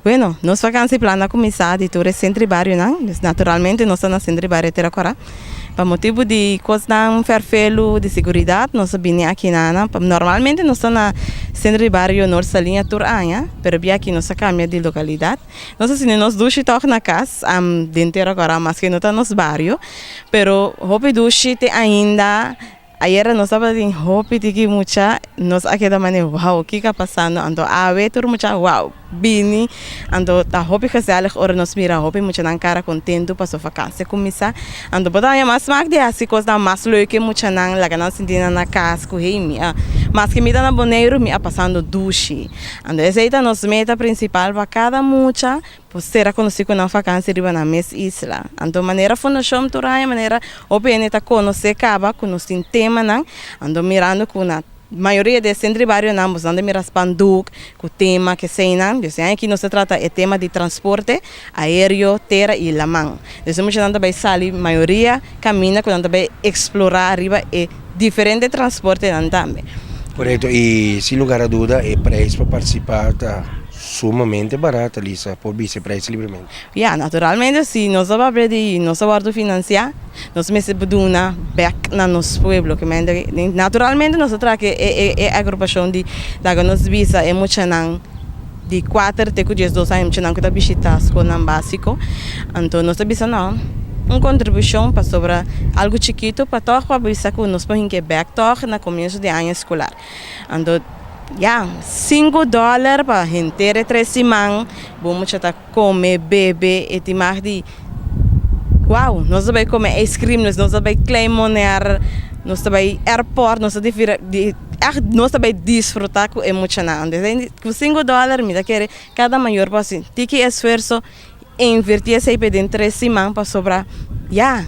Bueno, nos vakantieplan a kuminsá di tur e sentro di barionan. Dus naturalmente nos ta na sentro di bario Tera Kòrá. Pa motibu di kosnan fèrfelu di seguridat nos a bini aki na. Normalmente nos ta na sentro di bario Noord Saliña tur aña, pero bia aki nos a kambia di lokalidat. Nos a sinti nos dushi tòg na kas den Tera Kòrá maske no ta nos bario, pero hopi dushi te ainda. Ayera nos tabatin hopi tiki mucha, nos a keda mane wow, kiko a pasando? Anto awe tur mucha wow, bini, anto ta hopi gezellig ora nos mira hopi muchanan kara kontentu paso vakansia kuminsá. Anto bo ta haña mas smak di hasi kosnan mas leuk ku e muchanan, laga nan sinti nan na kas ku hey mi a maske mi ta na Boneiru mi a pasando dushi. Anto esei ta nos meta prinsipal pa kada mucha Por sera konosí ku nan vakansi riba nan mes isla. Anto manera Fundashon tur aña manera hopi hende ta konosé kaba ku nos tin temanan, anto mirando ku na mayoria di e sentro di barionan boso nan ta mira spandoek ku tema keseinan. Des e aña aki nos ta trata e tema di transporte aereo, tera i laman. Des e muchanan ta bai sali mayoria kaminda ku nan ta bai eksplorá riba e diferente transportenan tambe. Korekto, i sin lugar a duda e preis pa partisipá ta Sumamente barata, Lisa, por bisa e prijs libremente. Ya, naturalmente si nos ta papia di nos ta wòrdu finansiá, nos mester por duna bèk na nos pueblo. Ke mente naturalmente nos ta traha ku e e agrupashon di laga nos bisa e muchanan di kuater te ku diesdos aña, muchanan ku ta bishitá skolnan básiko. Anto nos ta bisa no, un kontribushon pasobra algu chikitu pa tòg pa bisa ku nos por hinka e bèk tòg na komienso di aña eskolar. Anto ya, sinku dòler pa henter e tres siman, bo mucha ta kome, bebe, e tin mag di wow, nos ta bai kome ijskrim, nos ta bai Klein Moner, nos ta bai airport, nos ta di ègt nos ta bai disfrutá ku e muchanan. Anto ku sinku dòler mi ta kere kada mayor por hasi tiki esfuerso invertí esei pe den tres siman pasobra ya.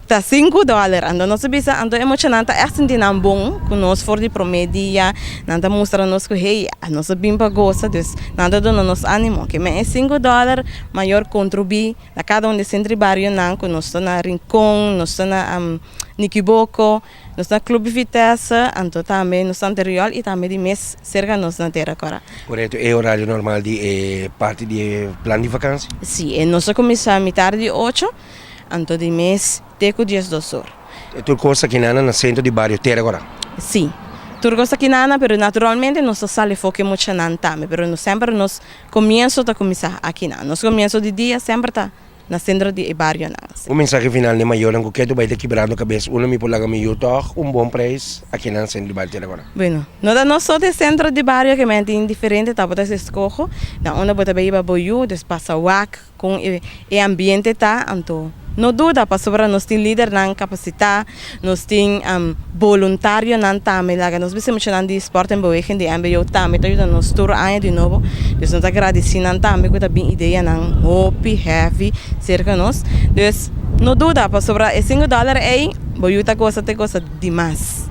Ta sinku dòler. Anto nos a bisa, anto e muchanan ta ègt sinti nan bon ku nos for di promé dia. Nan ta mustra nos ku hey, nos a bin pa gosa, dus nan ta duna nos ánimo. Ke men e $5 mayor kontribuí na kada un di e sentro di barionan ku nos ta na Rincon, nos ta na Nikiboko, nos ta na Club Vitesse, anto tambe nos ta Anteriol i tambe di mes serka nos na Tera Kòrá. Korekto, e orario normal di e parti di e plan di vakansi? Sí, e nos a kuminsá mitar di ocho. Anto di mes te ku 12 or. E tur kos ta kinana na sentro di bario Tera Kora? Sí, tur kos ta kinana, pero naturalmente nos ta sali for ku e muchanan tambe, pero nos semper nos komienso ta kuminsá akinan. Nos komienso di dia semper ta na sentro di e barionan. Un mensahe final n'e mayornan ku ke tu bai ta kibrando kabes unda mi por laga mi yu tòg un bon preis akinan na sentro di bario Tera Kora? Bueno, no ta nos so den sentro di bario ke men tin diferente tabata eskoho na unda bo ta bai hiba bo yu, dus pasa wak. Kon e ambiente ta, anto no duda pasobra nos tin lidernan kapasitá, nos tin boluntarionan tambe, laga nos bisa muchanan di Sport en Beweging di mbo tambe ta yuda nos tur aña di nobo, dus nos ta gradisí nan tambe ku ta bin ideanan hopi heavy serka nos, dus no duda pasobra e $5 ei bo yu ta gosa te gosa dimas.